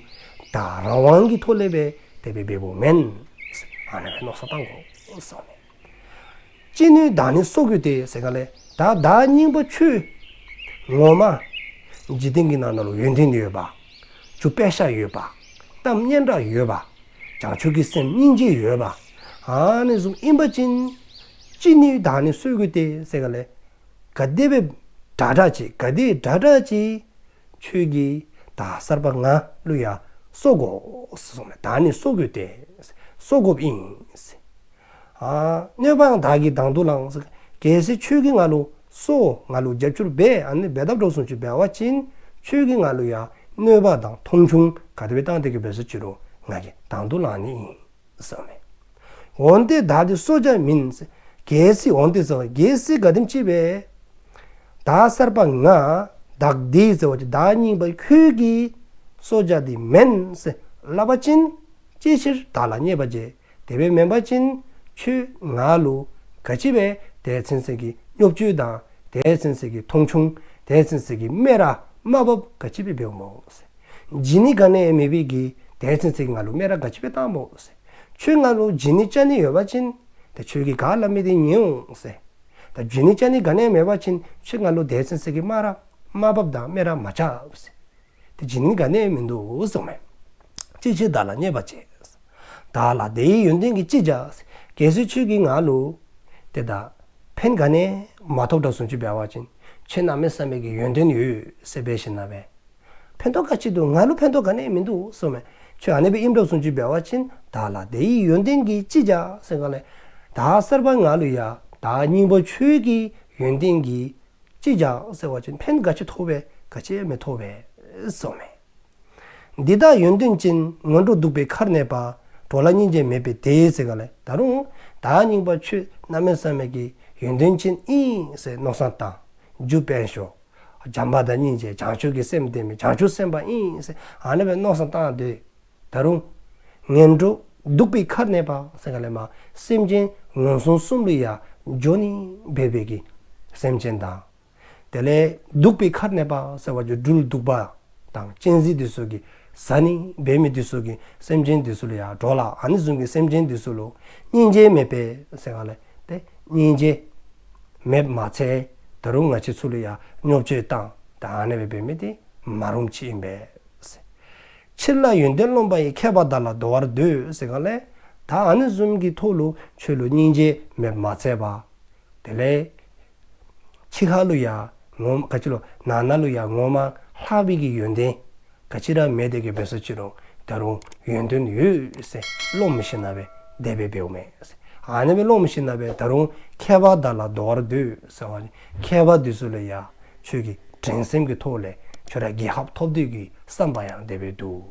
བདག་རང་དབང་གི་ཐོག་ལས་སྦེ་དེ་སྦེ་འབདཝ་མེན། ཨ་ནི་སྦེ་མནོ་བསམ་བཏང་དགོ་གསུངསམ་མས། ཅི་ནུས་བདག་ནི་གསོ་དགོས་ཏེ་ཟེར་ག་ལས། ད་བདག་རྙིང་པ་ཁྱོད་ངོ་མ་འཇིག་རྟེན་གྱི་ནང་ན་ལུ་ཡོན་ཏན་ཡོད་པ། རྒྱུ་དཔེ་ཤ་ཡོད་པ། གཏམ་སྙན་གྲགས་ཡོད་པ། བྱང་ཆུབ་ཀྱི་སེམས་སྙིང་རྗེ་ཡོད་པ། ཨ་ནི་བཟུམ་ཨིན་པ་ཅིན་ཅི་ནུས་བདག་ནི་གསོ་དགོས་ཏེ་ཟེར་ག་ལས། ག་དེ་སྦེ་དྲག་དྲག་ཅིག་ག་དེ་དྲག་དྲག་ཅིག་ཁྱོད་ཀྱིས་བདག་གསརཔ་ང་ལུ་ཡང་གསོ་དགོ་གསུངསམ་མས། བདག་ནི་གསོ་དགོས་ཏེ། གསོ་དགོཔ་ཨིན། ཨ་གནོད་པའང་བདག་གིས་དང་དུ་བླངས། གལ་སྲིད་ཁྱོད་ཀྱིས་ང་ལུ་གསོ་ང་ལུ་རྒྱབ་སྐྱོར་འབད་ཨ་ནི་འབད་དཔ་འདྲཝ་སོང་ཅིག་འབད་བ་ཅིན་ཁྱོད་ཀྱིས་ང་ལུ་ཡང་གནོད་པ་དང་མཐོང་ཆུང་ག་དེ་སྦེ་བཏང་སྟེ་གིས་འབད་སོ་ཅི་རུང་ང་གིས་དང་དུ་བླངས་ནི་ཨིན་གསུངསམ་མས། འོན་ཏེ་བདག་འདི་གསོ་བྱ་མིན། གལ་སྲིད་འོན་ཏེ་ཟེར་བ་གལ་སྲིད་ག་དེམ་ཅིག་སྦེ་བདག་གསརཔ་ང་བདག་འདི་ཟེར་བ་ཅིན་བདག་རྙིང་པ་ཁྱོད་ཀྱིས་གསོ་བྱ་འདི་མེན་ཟེར་སླབ་པ་ཅིན་ཅིའི་ཕྱིར་བདག་ལ་བརྙས་པར་བྱེད། དེ་སྦེ་མེན་པ་ཅིན་ཁྱོད་ང་ལུ་ག་ཅི་སྦེ་དེ་ཚུན་ཚོད་ཀྱི་བརྙས་བཅོས་དང་དེ་ཚུན་ཚོད་ཀྱི་མཐོང་ཆུང་དེ་ཚུན་ཚོད་ཀྱི་སྨད་ར་དམའ་འབེབས་ག་ཅི་སྦེ་འབདཝ་སྨོ་ཟེར། བྱིན་ནི་ག་ནི་ཡང་མེད་པའི་གི་དེ་ཚུན་ཚོད་ཀྱི་ང་ལུ་སྨད་ར་ག་ཅི་སྦེ་བཏངམ་སྨོ་ཟེར། ཁྱོད་ང་ལུ་བྱིན་ནི་བཅའ་ནི་ཡོད་པ་ཅིན་ཏེ་ཁྱོད་ཀྱིས་ག་སླབ་མི་དེ་ཉན་འོང་ཟེར། ད་བྱིན་ནི་བཅའ་ནི་ག་ནི་ཡང་མེད་པ་ཅིན་ཁྱོད་ང་ལུ་དེ་ཚུན་ཚོད་ཀྱི་སྨད་ར་དམའ་འབེབས་དང་སྨད་ར་མ་བྱ་ཟེར། ཏེ་བྱིན་ནི་ག་ནི་ཡང་མིན་འདུག་གསུངསམ་མས། ཅིའི་ཕྱིར་བདག་ལ་བརྙས་པར་བྱེད། བདག་ལ་དེའི་ཡོན་ཏན་གྱིས་ཅི་བྱ། གལ་སྲིད་ཁྱོད་ཀྱིས་ང་ལུ་ཏེ་ད་ཕན་ག་ནི་ཡང་མ་ཐོགསཔ་འདྲཝ་སོང་ཅིག་འབད་བ་ཅིན་ཁྱོད་གནམ་མེད་ས་མེད་ཀྱི་ཡོན་ཏན་ཡོད་ཟེར་འབད་ཞིནམ་ལས་ཕན་ཐོགས་ག་ཅི་འདུག། ང་ལུ་ཕན་ཐོགས་ག་ནི་ཡང་མིན་འདུག་གསུངསམ་མས། ཁྱོད་ཨ་ནི་སྦེ་ཨིནམ་འདྲཝ་སོང་ཅིག་འབད་བ་ཅིན་བདག་ལ་དེའི་ཡོན་ཏན་གྱིས་ཅི་བྱ་ཟེར་ག་ལས། བདག་གསརཔ་ང་ལུ་ཡང་བདག་རྙིང་པ་ཁྱོད་ཀྱི་ཡོན་ཏན་གྱིས་ཅི་བྱ་ཟེར་བ་ཅིན་ཕན་ག་ཅི་ཐོགས་པས། ག་ཅི་ཡང་མི་ཐོགས་པས་གསུངསམ་མས། འདི་ལྟར་ཡོན་ཏན་ཅན། ངན་འགྲོར་གདུག་པའི་ཁར་གནས་པ། འགྲོ་ལ་སྙིང་རྗེ་མེད་པས་དེ་ཟེར་ག་ལས། ད་རུང་བདག་རྙིང་པ་ཁྱོད་གནམ་མེད་ས་མེད་ཀྱི་ཡོན་ཏན་ཅན་ཨིན་ཟེར་མནོ་བསམ་བཏང་། རྒྱུ་དཔལ་ཤོག། བྱམས་པ་དང་སྙིང་རྗེ་བྱང་ཆུབ་ཀྱི་སེམས་ལྡན་མི་བྱང་ཆུབ་སེམས་དཔའ་ཨིན་ཟེར་ཨ་ནི་སྦེ་མནོ་བསམ་བཏང་སྟེ་ད་རུང་ངན་འགྲོར་གདུག་པའི་ཁར་གནས་པ་ཟེར་ག་ལས་མ་སེམས་ཅན་ངན་སོང་གསུམ་ལུ་ཡང་འགྱོ་ནི་འབད་བའི་གི་སེམས་ཅན་དང་དེ་ལས་གདུག་པའི་ཁར་གནས་པ་ཟེར་བ་ཅིན་སྦྲུལ་གདུག་པ་དང་གཅན་གཟན་འདི་ཚུ་གིས་བཟའ་ནི་འབད་མི་འདི་ཚུ་གི་སེམས་ཅན་འདི་ཚུ་ལུ་ཡང་འགྲོ་ལ་ཨ་ནི་བཟུམ་གྱི་སེམས་ཅན་འདི་ཚུ་ལུ་སྙིང་རྗེ་མེད་པས་ཟེར་ག་ལས་ཏེ་སྙིང་རྗེ་མེདཔ་མ་ཚད་ད་རུང་ང་བཅས་ཚུ་ལུ་ཡང་བརྙས་བཅོས་བཏང་ད་ཨ་ནི་སྦེ་འབད་མི་འདི་མ་རུངམ་ཅིག་ཨིན་པས། ཕྱིར་ལ་ཡོན་ཏན་རློམ་པ་ཡི། མཁས་པ་བདག་ལ་བསྡོ་བར་འདོད་ཟེར་ག་ལས་ད་ཨ་ནི་བཟུམ་གྱི་ཐོག་ལུ་ཁྱོད་ལུ་སྙིང་རྗེ་མེདཔ་མ་ཚད་པར་དེ་ལས་ཕྱི་ཁ་ལུ་ཡང་ངོ་མ་ག་ཅི་ལོ་ནང་ན་ལུ་ཡང་ངོ་མ་ལྷག་པའི་གི་ཡོན་ཏན་ག་ཅི་ར་མེད་དེ་གི་འབད་སོ་ཅི་རུང་ད་རུང་ཡོན་ཏན་ཡོད་ཟེར་རློམ་ཞིནམ་ལས་དེ་སྦེ་འབདཝ་མས། ཨ་ནི་སྦེ་རློམ་ཞིནམ་ལས་ད་རུང་མཁས་པ་བདག་ལ་བསྡོ་བར་འདོད་ཟེར་བ་ཅིན་མཁས་པ་འདི་ཚུ་ལུ་ཡང་ཁྱོད་ཀྱིས་འགྲན་སེམས་ཀྱི་ཐོག་ལས་ཁྱོད་ར་རྒྱལ་ཁ་ཐོབ་འདོད་ཀྱི་བསམ་པ་ཡང་དེ་སྦེ་འདུག་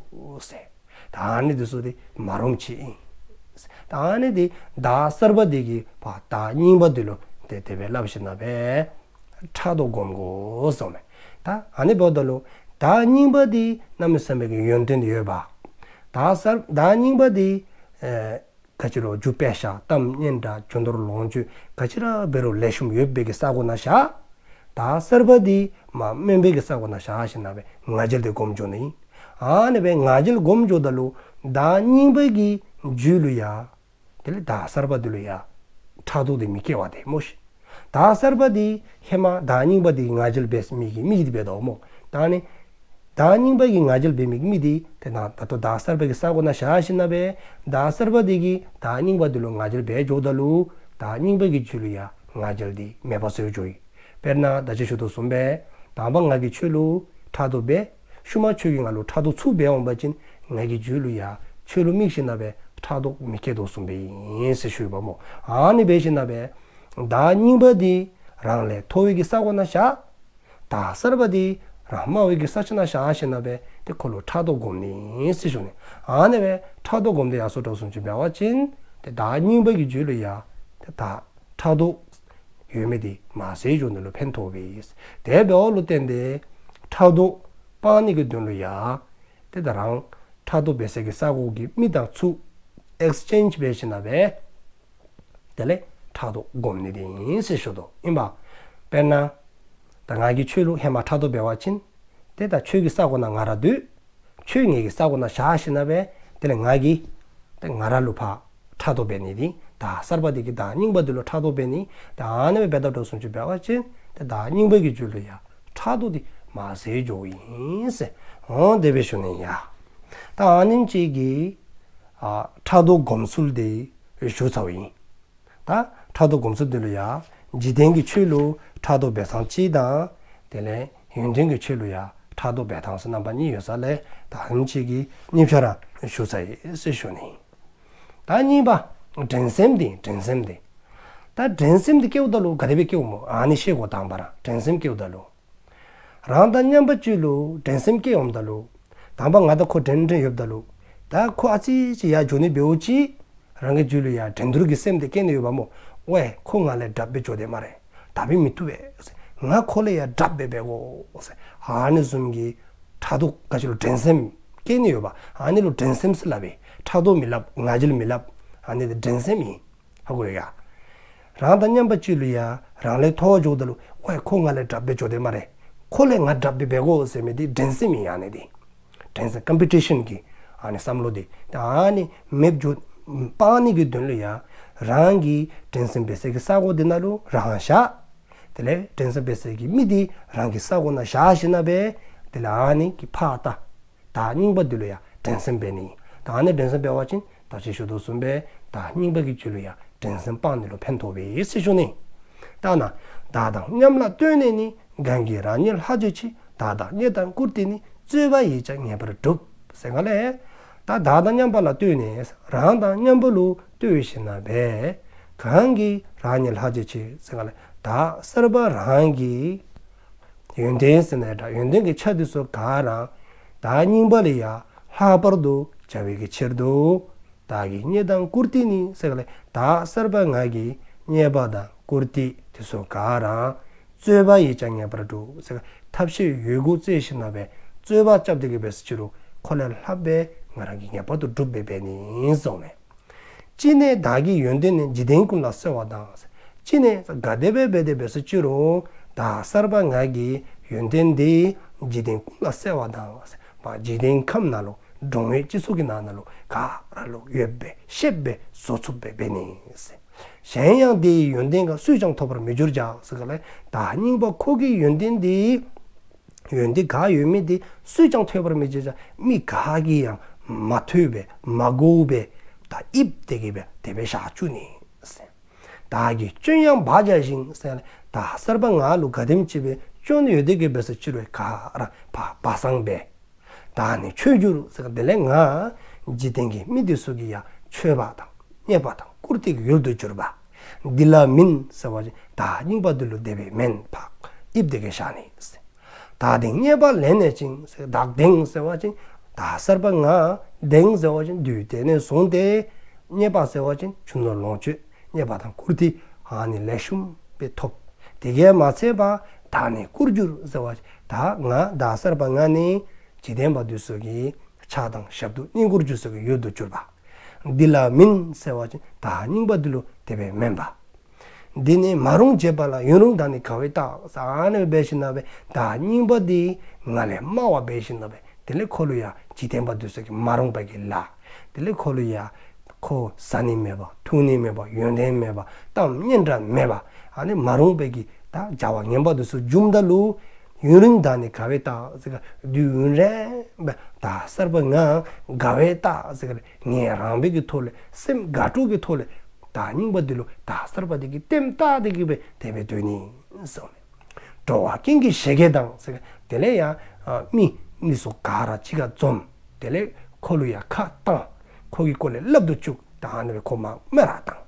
ཟེར། ད་ཨ་ནི་འདི་ཚུ་འདི་མ་རུངམ་ཅིག་ཨིན། ད་ཨ་ནི་འདི་བདག་གསརཔ་འདི་གིས་བདག་རྙིང་པ་འདི་ལུ་དེ་དེ་སྦེ་སླབ་ཞིནམ་ལས་ཕྲག་དོག་སྒོམ་དགོ་གསུངསམ་མས། ད་ཨ་ནི་འབདཝ་ད་ལུ་ བདག་རྙིང་པ་འདི་གནམ་མེད་ས་མེད་ཀྱི་ཡོན་ཏན་ཡོད་པ། བདག་གསར་བདག་རྙིང་པ་འདི་ཨེ་ག་ཅི་རུང་རྒྱུ་དཔེ་བཞག་གཏམ་སྙན་གྲགས་རྒྱུ་ནོར་ལོངས་སྤྱོད་ག་ཅི་ར་འབད་རུང་ལེགས་ཤོམ་ཡོད་པའི་གི་ས་གོ་ནང་བཞག། བདག་གསར་པ་འདི་མ་དམན་པའི་གི་ས་གོ་ནང་བཞག་ཞིནམ་ལས་ང་རྒྱལ་འདི་སྒོམ་འགྱོ་ནི། ཨ་ནི་སྦེ་ང་རྒྱལ་སྒོམ་འགྱོཝ་ད་ལུ་བདག་རྙིང་པའི་གི་རྒྱུད་ལུ་ཡང་དེ་ལས་བདག་གསར་པ་འདི་ལུ་ཡང་ཕྲག་དོག་འདི་མི་སྐྱེ་བ་དེ་སྨོ་ཤིག། བདག་གསར་པ་འདི་ཧེ་མ་བདག་རྙིང་པ་འདི་ང་རྒྱལ་འབད་མི་གི་མི་འདི་འབད་དོ་སྨོ། ད་ནི་བདག་རྙིང་པ་གི་ང་རྒྱལ་འབད་མི་གི་མི་འདི་དེ་ནང་ད་ལྟོ་བདག་གསར་པ་གི་ས་གོ་ནང་བཞག་ཞིནམ་ལས་བདག་གསར་པ་འདི་གིས་བདག་རྙིང་པ་འདི་ལུ་ང་རྒྱལ་འབད་འགྱོཝ་ད་ལུ་བདག་རྙིང་པ་གི་རྒྱུད་ལུ་ཡང་ང་རྒྱལ་འདི་མེདཔ་བཟོ་འགྱོཝ་ཨིན། དཔེར་ན་ད་ཅི་ཞུ་དོ་བཟུམ་སྦེ་དང་པ་ང་གིས་ཁྱོད་ལུ་ཕྲག་དོག་འབད། ཤུལ་མ་ཁྱོད་ཀྱིས་ང་ལུ་ཕྲག་དོག་ཚུར་འབད་འོང་པ་ཅིན་ང་གི་རྒྱུད་ལུ་ཡང་ཁྱོད་ལུ་དམིགས་ཞིནམ་ལས་ཕྲག་དོག་མི་སྐྱེ་དོ་བཟུམ་སྦེ་ཨིན་ཟེར་ཞུཝ་སྨོ། ཨ་ནི་འབད་ཞིནམ་ལས་བདག་རྙིང་པ་འདི་རང་ལས་མཐོ་བའི་གི་ས་གོ་ནང་བཞག། བདག་གསར་པ་འདི་རང་དམའ་བའི་གི་ས་ཆ་ནང་བཞག་ཞིནམ་ལས་དེ་ཁོ་ལུ་ཕྲག་དོག་སྒོམ་ནི་ཟེར་ཞུ་ནི། ཨ་ནི་སྦེ་ཕྲག་དོག་སྒོམ་སྟེ་ཡར་སོ་དྲགས་སོང་ཅི་འབད་བ་ཅིན་དེ་བདག་རྙིང་པ་གི་རྒྱུད་ལུ་ཡང་དེ་བདག་ཕྲག་དོག་ཡོད་མི་འདི་མར་ཟད་འགྱོ་ནི་ལུ་ཕན་ཐོགས་པས། དེ་འབདཝ་ལུ་བརྟེན་ཏེ་ཕྲག་དོག་སྤང་ནི་གི་དོན་ལུ་ཡང་དེ་ད་རང་ཕྲག་དོག་འབད་སའི་གི་ས་གོ་གི་མི་དང་ཚུར་ཨེགསི་ཅེནཇ་འབད་ཞིནམ་ལས་དེ་ལས་ཕྲག་དོག་སྒོམ་ནི་འདི་ཨིན་ཟེར་ཞུ་དོ་ཨིན་པ། དཔེར་ན་ད་ང་གིས་ཁྱོད་ལུ་ཧེ་མ་ཕྲག་དོག་འབད་བ་ཅིན་དེ་ད་ཁྱོད་ཀྱི་ས་གོ་ནང་ང་ར་སྡོད། ཁྱོད་ངེའི་གི་ས་གོ་ནང་བཞག་ཞིནམ་ལས་དེ་ལས་ང་གིས་དེ་ང་ར་ལུ་ཕར་ཕྲག་དོག་འབད་ནི་འདི་བདག་གསར་པ་འདི་གིས་བདག་རྙིང་པ་འདི་ལུ་ཕྲག་དོག་འབད་ནི། ད་ཨ་ནི་སྦེ་འབད་དྲགས་སོང་ཅི་འབད་བ་ཅིན་དེ་བདག་རྙིང་པ་གི་རྒྱུད་ལུ་ཡང་ཕྲག་དོག་འདི་མར་ཟད་འགྱོཝ་ཨིན་ཟེར། འོ་དེ་སྦེ་ཞུ་ནི་ཡ། ད་ཨ་ནེམ་ཅིག་གིས་ཨ་ཕྲག་དོག་སྒོམ་ཚུལ་འདི་ཞུ་ཚརཝ་ཨིན། ད་ཕྲག་དོག་སྒོམ་ཚུལ་འདི་ལུ་ཡང་འཇིག་རྟེན་གྱི་ཆོས་ལུ་ཕྲག་དོག་འབད་ཐངས་ཅིག་དང་དེ་ལས་ཡོན་ཏན་གྱི་ཆོས་ལུ་ཡང་ཕྲག་དོག་འབད་ཐངས་ཟེར་རྣམ་པ་གཉིས་ཡོད་ས་ལས་ད་ཨ་ནེམ་ཅིག་གིས་གཉིས་ཆ་ར་ཞུ་ཚར་ཡི་ཟེར་ཞུ་ནི། ད་གཉིས་པ་འགྲན་སེམས་འདི་འགྲན་སེམས་འདི། ད་འགྲན་སེམས་འདི་སྐྱེཝ་ད་ལུ་ག་དེ་སྦེ་སྐྱེཝ་སྨོ། ཨ་ནི་ཤེས་དགོ། དང་པ་ར་འགྲན་སེམས་སྐྱེཝ་ད་ལུ་རང་དང་མཉམ་པ་ཅིག་ལུ་འགྲན་སེམས་སྐྱེ་འོངམ་ད་ལུ་དང་པ་ང་དང་ཁོ་འགྲན་འགྲན་ཡོདཔ་ད་ལུ་ད་ཁོ་ཨ་ཙི་ཅིག་ཡར་འགྱོ་ནི་འབདཝ་ཅིག་རང་གི་རྒྱུད་ལུ་ཡང་འགྲན་བསྡུར་གྱི་སེམས་འདི་སྐྱེ་ནི་ཡོདཔ་སྨོ། ཝའེ་ཁོ་ང་ལས་དྲགཔ་སྦེ་འགྱོ་དེས་སྨ་རེ། ད་འབད་མི་བཏུབ་པས། ང་ཁོ་ལས་ཡང་དྲགཔ་སྦེ་འབད་དགོ་ཟེར། ཨ་ནི་བཟུམ་གྱི་ཕྲག་དོག་ག་ཅི་ལུ་འགྲན་སེམས་སྐྱེ་ནི་ཡོདཔ། ཨ་ནི་ལུ་འགྲན་སེམས་ཟེར་སླབ་པས། ཕྲག་དོག་མི་སླབ། ང་རྒྱལ་མི་སླབ། ཨ་ནི་འདི་འགྲན་སེམས་ཨིན། ཧ་གོ་ཡི་ག། རང་དང་མཉམ་པ་ཅིག་ལུ་ཡང་རང་ལས་མཐོ་བ་འགྱོཝ་ད་ལུ་ཝའེ་ཁོ་ང་ལས་དྲགཔ་སྦེ་འགྱོ་དེས་སྨ་རེ། ཁོ་ལས་ང་དྲགཔ་སྦེ་འབད་དགོ་ཟེར་མི་འདི་འགྲན་སེམས་ཨིན། ཨ་ནི་འདི་འགྲན་སེམས་ཀམ་པི་ཊི་ཤཱན་གྱི་ཨ་ནི་བསམ་བློ་འདི་ད་ཨ་ནི་མེདཔ་འགྱོ་སྤང་ནི་གི་དོན་ལུ་ཡང་རང་གི་འགྲན་སེམས་འབད་སའི་གི་ས་གོ་འདི་ནང་ལུ་རང་བཞག། དེ་ལས་འགྲན་སེམས་འབད་སའི་གི་མི་འདི་རང་གི་ས་གོ་ནང་བཞག་ཞིནམ་ལས་དེ་ལས་ཨ་ནི་གི་ཕར་ད་བདག་རྙིང་པ་འདི་ལུ་ཡང་འགྲན་སེམས་འབད་ནི། ད་ཨ་ནི་འགྲན་སེམས་འབད་བ་ཅིན་ད་ཅི་ཞུ་དོ་བཟུམ་སྦེ་བདག་རྙིང་པ་གི་རྒྱུད་ལུ་ཡང་འགྲན་སེམས་སྤང་ནི་ལུ་ཕན་ཐོགས་པས་ཟེར་ཞུ་ནི། ད་ན་བདག་དང་མཉམ་ལ་ལྟོས་ནས་ནི། གང་གིས་རང་ཉིད་ལྷག་བྱའི་ཕྱིར། བདག་དང་བསྙེན་དང་བཀུར་སྟི་ནི། རྩོད་པ་ཡིས་ཀྱང་ངེས་པར་འགྲུབ། ཟེར་ག་ལས་ད་བདག་དང་མཉམ་པ་ལ་ལྟོས་ནས་རང་དང་མཉམ་པ་ལུ་ལྟོས་ཞིནམ་ལས་གང་གིས་རང་ཉིད་ལྷག་བྱའི་ཕྱིར་ཟེར་ག་ལས་བདག་གསར་པ་རང་གི་ཡོན་ཏན་ཟེར་ན་འདྲ་ཡོན་ཏན་གྱི་ཆ་འདི་ཚུ་ག་ར་བདག་རྙིང་པ་ལས་ཡང་ལྷག་པར་དུ་བྱ་བའི་གི་ཕྱིར་དུ། བདག་གིས་བསྙེན་དང་བཀུར་སྟི་ནི་ཟེར་ག་ལས་བདག་གསར་པ་ང་གིས་བསྙེན་པ་དང་བཀུར་སྟི་འདི་ཚུ་ག་ར་རྩོད་པ་ཡིས་ཀྱང་ངེས་པར་འགྲུབ་ཟེར་ག་ལས་ཐབས་ཤེས་ཡོད་དགུ་རྩོད་ཞིནམ་ལས་རྩོད་པ་རྐྱབ་སྟེ་གི་འབད་སོ་ཅི་རུང་ཁོ་ལས་ལྷགཔ་སྦེ་ང་རང་གིས་ངེས་པར་དུ་འགྲུབ་སྦེ་འབད་ནི་ཟེརཝ་མས། ཅི་ནས་བདག་གི་ཡོན་ཏན་ནི། འཇིག་རྟེན་ཀུན་ལ་གསལ་བ་དང་། ཅི་ནས་ག་དེ་སྦེ་འབད་དེ་འབད་སོ་ཅི་རུང་བདག་གསར་པ་ང་གི་ཡོན་ཏན་འདི་འཇིག་རྟེན་ཀུན་ལ་གསལ་བ་དང་། འཇིག་རྟེན་ཁམས་ནང་ལུ་འགྲོ་བའི་སྤྱི་ཚོགས་ཀྱི་ནང་ན་ལུ་ག་ར་ལུ་ཡོདཔ་སྦེ་ཤེསཔ་སྦེ་བཟོ་ཚུགསཔ་སྦེ་འབད་ནི། གཞན་ཡང་དེ་ཡི་ཡོན་ཏན་གང་། སུས་ཀྱང་ཐོབ་པར་མི་འགྱུར་བྱ། ཟེར་ག་ལས་བདག་རྙིང་པ་ཁོ་གི་ཡོན་ཏན་འདི་ཡོན་ཏན་ག་ཡོད་མི་འདི་སུས་ཀྱང་ཐོས་པར་མི་བྱེད་ཅིང་། མི་ག་གིས་ཡང་མ་ཐོས་པས་མ་གོ་བས་ད་ཡིབ་སྟེ་གི་སྦེ་དེ་སྦེ་བཞག་བཅུག་ནི་ཟེར། བདག་གི་སྐྱོན་ཡང་སྦ་བྱ་ཞིང་ཟེར་ནི་བདག་གསར་པ་ང་ལུ་ག་དེམ་ཅིག་སྦེ་སྐྱོན་ཡོད་དེ་གི་འབད་སོ་ཅི་རུང་ག་ར་སྦ་སྦ་གསང་སྦེ། བདག་ནི་མཆོད་འགྱུར་ཟེར་ག་དེ་ལས་ང་འཇིག་རྟེན་གྱི་མི་འདི་ཚུ་གིས་ཡང་མཆོད་པ་དང་བསྙེན་པ་དང་བཀུར་སྟི་གི་ཡུལ་དུ་གྱུར་པ། འདི་ལ་མིན་ཟེར་བ་ཅིན་བདག་རྙིང་པ་འདི་ལུ་དེ་སྦེ་མེན་པར་ཡིབ་སྟེ་གི་བཞག་ནི་ཟེར། བདག་དེང་བསྙེན་པ་ལེན་ནས་ཅིང་ཟེར། བདག་དེང་ཟེར་བ་ཅིན་བདག་གསར་པ་ང་དེང་ཟེར་བ་ཅིན་དུས་དེ་ནས་བཟུང་སྟེ་བསྙེན་པ་ཟེར་བ་ཅིན་རྒྱུ་ནོར་ལོངས་སྤྱོད་བསྙེན་པ་དང་བཀུར་སྟི་ཨ་ནི་ལེགས་ཤོམ་སྦེ་ཐོབ། དེ་གིས་མ་ཚད་པར་བདག་ནི་བཀུར་འགྱུར་ཟེར་བ་ཅིན་ད་ང་བདག་གསར་པ་ང་ནི་འཇིག་རྟེན་པ་འདི་ཚུ་གི་ཕྱག་དང་ཞབས་ཏོག་བསྙེན་བཀུར་འགྱུར་ས་གི་ཡུལ་དུ་གྱུར་པ། འདི་ལ་མིན་ཟེར་བ་ཅིན་བདག་རྙིང་པ་འདི་ལུ་དེ་སྦེ་མེན་པ། འདི་ནི་མ་རུངས་བྱེད་པ་ལ། ཡུན་རིང་བདག་ནི་དགའ་བའི་རྟགས། ཟེར་ཨ་ནི་སྦེ་འབད་ཞིནམ་ལས་བདག་རྙིང་པ་འདི་ང་ལས་དམའ་བ་འབད་ཞིནམ་ལས་དེ་ལས་ཁོ་ལུ་ཡང་འཇིག་རྟེན་པ་འདི་ཚུ་གི་མ་རུངས་པའི་གི་ལཱ། དེ་ལས་ཁོ་ལུ་ཡང་ཁོ་བཟའ་ནི་མེད་པ། འཐུང་ནི་མེད་པ། ཡོན་ཏན་མེད་པ། གཏམ་སྙན་གྲགས་མེད་པ། ཨ་ནི་མ་རུངས་པའི་གི་ད་བྱ་བ་ངན་པ་འདི་ཚུ་བྱུངམ་ད་ལུ་ཡུན་རིང་བདག་ནི་དགའ་བའི་རྟགས་ཟེར་ག་དུས་ཡུན་རིངམོ་སྦེ་བདག་གསར་པ་ང་དགའ་བའི་རྟགས་ཟེར་ག་ངལ་རངས་པའི་གི་ཐོག་ལས་སེམས་དགའ་སྤྲོ་གི་ཐོག་ལས་བདག་རྙིང་པ་འདི་ལུ་བདག་གསར་པ་འདི་གི་ལྟདམོ་བལྟ་སྟེ་གི་སྦེ་དེ་སྦེ་སྡོད་ནི་ཟེར་ཨིན་མས། འགྲོ་བ་ཀུན་གྱི་བཞད་གད་དང་ཟེར་ག་དེ་ལས་ཡང་མི་འདི་ཚུ་ག་ར་གཅིག་ཁར་འཛོམས། དེ་ལས་ཁོ་ལུ་ཡང་ཁ་བཏང་། ཁོ་གི་སྐོར་ལས་སླབ་ཏུ་བཅུག། ད་ཨ་ནི་སྦེ་ཁོ་མར་སྨད་ར་བཏང་།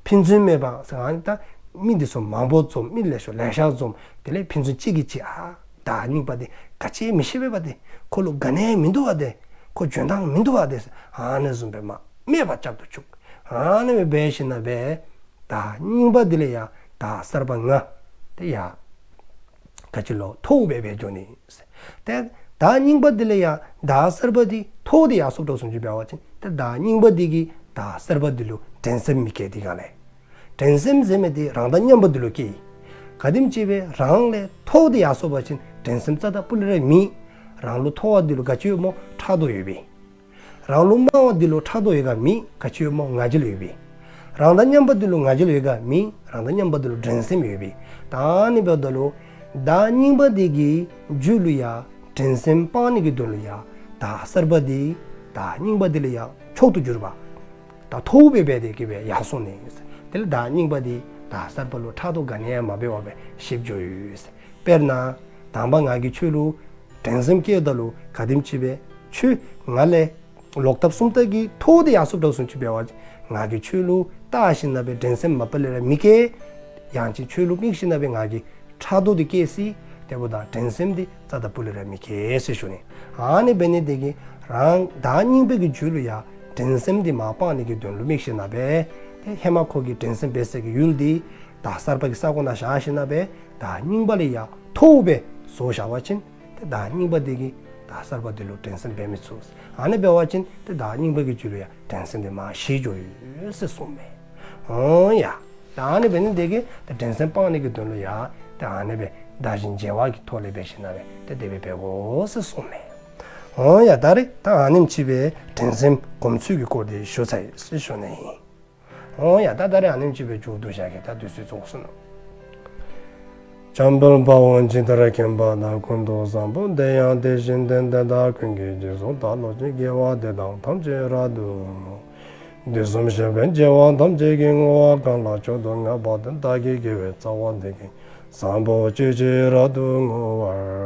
ཕན་ཚུན་སྨད་པ་ཟེར་ཨ་ནི་ད་མི་འདི་ཚུ་མང་པོ་འཛོམས། མི་ལེགས་ཤོམ་ལེགས་ཤོམ་འཛོམས། དེ་ལས་ཕན་ཚུན་གཅིག་གིས་གཅིག་ཨ་བདག་རྙིང་པ་འདི་ག་ཅི་མི་ཤེས་པས་པ་འདི། ཁོ་ལུ་ག་ནི་མིན་འདུག་པ་འདི། ཁོ་འཇོན་ཐང་མིན་འདུག་པ་འདི། ཨ་ནི་བཟུམ་སྦེ་མར་སྨད་པ་རྐྱབ་ཏུ་བཅུག། ཨ་ནི་སྦེ་འབད་ཞིནམ་ལས་བདག་རྙིང་པ་འདི་ལས་ཡང་བདག་གསར་པ་ང་དེ་ཡང་ག་ཅི་ལུ་མཐོཝ་སྦེ་འབད་འགྱོ་ནི། ཏེ་བདག་རྙིང་པ་འདི་ལས་ཡང་བདག་གསར་པ་འདི་མཐོ་སྟེ་ཡར་སོངམ་དྲགས་སོང་ཅི་འབད་བ་ཅིན་ཏེ་བདག་རྙིང་པ་འདི་གིས་བདག་གསར་པ་འདི་ལུ་འགྲན་སེམས་མི་སྐྱེ། དེ་ག་ལས་འགྲན་སེམས་ཟེར་མི་འདི་རང་དང་མཉམ་པ་འདི་ལུ་སྐྱེ། ག་དེམ་ཅིག་སྦེ་རང་ལས་མཐོ་སྟེ་ཡར་སོང་པ་ཅིན་འགྲན་སེམས་རྩ་དང་སྤུ་ལས་ར་མེད། རང་ལུ་མཐོ་བ་འདི་ལུ་ག་ཅི་ཡོདཔ་སྨོ། ཕྲག་དོག་ཡོདཔ་ཨིན། རང་ལུ་དམའ་བ་འདི་ལུ་ཕྲག་དོག་ཡོད་ག་མེད། ག་ཅི་ཡོདཔ་སྨོ། ང་རྒྱལ་ཡོདཔ་ཨིན། རང་དང་མཉམ་པ་འདི་ལུ་ང་རྒྱལ་ཡོད་ག་མེད། རང་དང་མཉམ་པ་འདི་ལུ་འགྲན་སེམས་ཡོདཔ་ཨིན། ད་ཨ་ནི་འབདཝ་ད་ལུ་བདག་རྙིང་པ་འདི་གི་རྒྱུད་ལུ་ཡང་འགྲན་སེམས་སྤང་ནི་གི་དོན་ལུ་ཡང་བདག་གསར་པ་འདི་བདག་རྙིང་པ་འདི་ལས་ཡང་མཆོག་ཏུ་གྱུར་པ། ད་མཐོ་སྦེ་འབད་དེ་གི་སྦེ་ཡར་སོང་ནི། དེ་ལས་བདག་རྙིང་པ་འདི་བདག་གསར་པ་ལུ་ཕྲག་དོག་ག་ནི་ཡང་མ་འབད་བར་སྦེ་ཞིབ་འཇུག་ཡོད། དཔེར་ན་དང་པ་ང་གིས་ཁྱོད་ལུ་འགྲན་སེམས་སྐྱེཝ་ད་ལུ་ག་དེམ་ཅིག་སྦེ་ཁྱོད་ང་ལས་ལོག་ལྟབ་གསུམ་ལྟབ་ཀྱིས་མཐོ་སྟེ་ཡར་སོངམ་དྲགས་སོང་ཅི་འབད་བ་ཅིན་ང་གིས་ཁྱོད་ལུ་བལྟ་ཞིནམ་ལས་འགྲན་སེམས་མ་པ་ལས་ར་མི་སྐྱེ། ཡང་ཅིན་ཁྱོད་ལུ་དམིགས་ཞིནམ་ལས་ང་གིས་ཕྲག་དོག་འདི་སྐྱེ་སྲིད། དེ་འབདཝ་ད་འགྲན་སེམས་འདི་རྩ་དང་སྤུ་ལས་ར་མི་སྐྱེ་ཟེར་ཞུ་ནི། ཨ་ནི་འབད་ནི་དེ་གིས་རང་བདག་རྙིང་པའི་གི་རྒྱུད་ལུ་ཡང་འགྲན་སེམས་འདི་མར་སྤང་ནི་གི་དོན་ལུ་དམིགས་ཞིནམ་ལས་ཏེ་ཧེ་མ་ཁོ་གིས་འགྲན་སེམས་འབད་སའི་གི་ཡུལ་འདི་བདག་གསར་པ་གི་ས་གོ་ནང་བཞག་ཞིནམ་ལས་བདག་རྙིང་པ་ལས་ཡང་མཐོ་སྦེ་བཟོ་བཞག་པ་ཅིན་ཏེ་བདག་རྙིང་པ་འདི་གིས་བདག་གསར་པ་འདི་ལུ་འགྲན་སེམས་འབད་མི་ཚུགས། ཨ་ནི་འབད་བ་ཅིན་ཏེ་བདག་རྙིང་པ་གི་རྒྱུད་ལུ་ཡང་འགྲན་སེམས་འདི་མར་ཞི་འགྱོ་ཡོད་ཟེར་གསུངས་མས། འོང་ཡ། ད་ཨ་ནི་འབད་ནི་དེ་གིས་ཏེ་འགྲན་སེམས་སྤང་ནི་གི་དོན་ལུ་ཡང་ཏེ་ཨ་ནི་སྦེ་བདག་གཞན་བརྗེ་བ་གི་ཐོག་ལས་འབད་ཞིནམ་ལས་ཏེ་དེ་སྦེ་འབད་དགོ་ཟེར་གསུངས་མས། འོང་ཡ། ད་རེས་ད་ཨ་ནེམ་ཅིག་སྦེ་འགྲན་སེམས་སྒོམ་ཚུལ་གྱི་སྐོར་འདི་ཞུ་ཚར་ཡི་ཟེར་ཞུ་ནི་ཨིན། འོང་ཡ། ད་ད་རེས་ཨ་ནེམ་ཅིག་སྦེ་མཇུག་བསྡུ་བཞག་གེ། ད་དུས་ཚོད་རྫོགས་སོང་ནུག། འཇམ་དཔལ་དཔའ་བོས་ཇི་ལྟར་མཁྱེན་པ་དང་། ཀུན་ཏུ་བཟང་པོ་དེ་ཡང་དེ་བཞིན་ཏེ། དེ་དག་ཀུན་གྱི་རྗེས་སུ་བདག་སློབ་ཅིང་། དགེ་བ་འདི་དག་ཐམས་ཅད་རབ་ཏུ་བསྔོ། དུས་གསུམ་གཤེགས་པའི་རྒྱལ་བ་ཐམས་ཅད་ཀྱིས། བསྔོ་བ་གང་ལ་མཆོག་ཏུ་བསྔགས་པ་དེས། བདག་གི་དགེ་བའི་རྩ་བ་འདི་ཀུན། བཟང་པོ་སྤྱོད་ཕྱིར་རབ་ཏུ་བསྔོ་བར།